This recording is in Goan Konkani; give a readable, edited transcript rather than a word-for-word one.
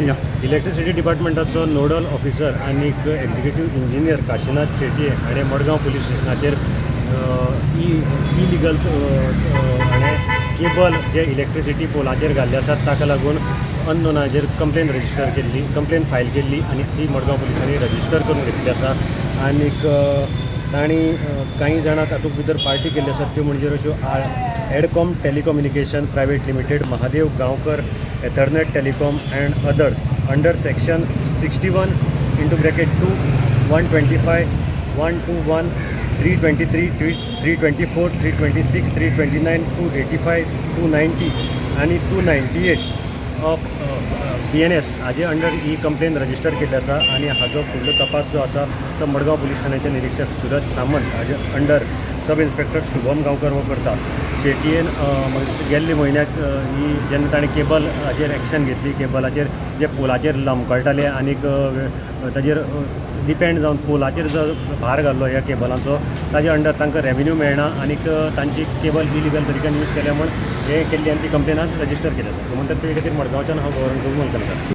या. इलेक्ट्रिसिटी डिपार्टमेंटाचो नोडल ऑफिसर आनीक एक्झिक्युटीव इंजिनियर काशिनाथ शेटये हाणें मडगांव पुलीस स्टेशनाचेर इलिगल हाणें केबल जे इलेक्ट्रिसिटी पोलाचेर घाल्ले आसात ताका लागून अननोनाचेर कंप्लेन रजिस्टर केल्ली, कंप्लेन फायल केल्ली आनी ती मडगांव पुलिसांनी रजिस्टर करून घेतली आसा. आनीक तांणी कांय जाणां तातूंत भितर पार्टी केल्ली आसात, त्यो म्हणजे अश्यो Edcom telecommunication private limited, Mahadev Gaonkar, Ethernet telecom and others under section 61 into bracket 2, 125, 121, 323, 324, 326, 329, 285, 290 आनी 298 ऑफ BNS हाजे अंडर ही कंप्लेन रजिस्टर केल्ली आसा. आनी हाजो फुडलो तपास जो आसा तो मडगांव पुलीस ठाण्याचे निरीक्षक सुरज सामंत हाजे under sub inspector Shubham Gaonkar हो करता. शेटयेन म्हाका दिसता गेल्ले म्हयन्याक ही जेन्ना ताणें केबल हाजेर एक्शन घेतली, केबलाचेर जे पोलाचेर लमकळटाले आनीक ताजेर डिपेंड जावन पोलाचेर जो भार घाल्लो ह्या केबलांचो, ताजे अंडर तांकां रेवेन्यू मेळना आनीक तांची केबल इलिगल तरिकेन यूज केल्या म्हूण हें केल्ली आनी ती कंप्लेन आज रजिस्टर केली आसा. म्हणटा ते खातीर मडगांवच्यान हांव गौरंग प्रभू मलकनकार.